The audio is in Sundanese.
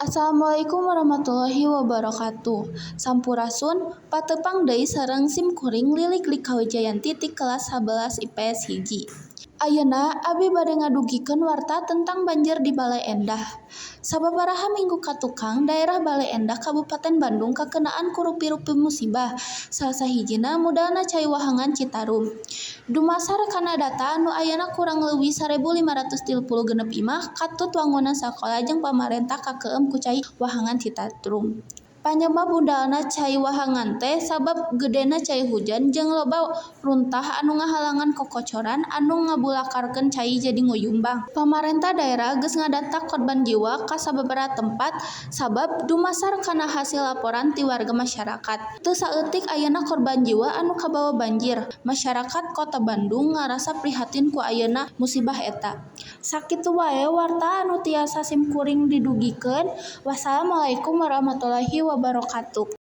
Assalamualaikum warahmatullahi wabarakatuh. Sampurasun, patepang deui sareng sim kuring Lilik Lika Wijayanti ti kelas 11 IPS 1. Ayeuna abi bade ngadugikeun warta tentang banjir di Baleendah. Sababaraha minggu katukang, daerah Baleendah, Kabupaten Bandung, kakenaan ku rupi-rupi musibah, salah sahijina mudalna cai wahangan Citarum. Dumasar kana data anu ayana, kurang leuwih 1536 imah, katut wangunan sakola jeung pamarentah kakeueum ku cai wahangan Citarum. Panyebab mudalna cai wahangan teh sabab gedena cai hujan jeung loba runtah anu ngahalangan kokocoran anu ngabulakarkeun cai jadi nguyumbang. Pamarentah daerah geus ngadata korban jiwa ka sababaraha tempat sabab dumasar kana hasil laporan ti warga masyarakat, teu saeutik ayana korban jiwa anu kabawa banjir. Masyarakat Kota Bandung ngarasa prihatin ku ayana musibah eta. Sakitu wae warta anu tiasa sim kuring didugikeun. Wassalamualaikum warahmatullahi wabarakatuh.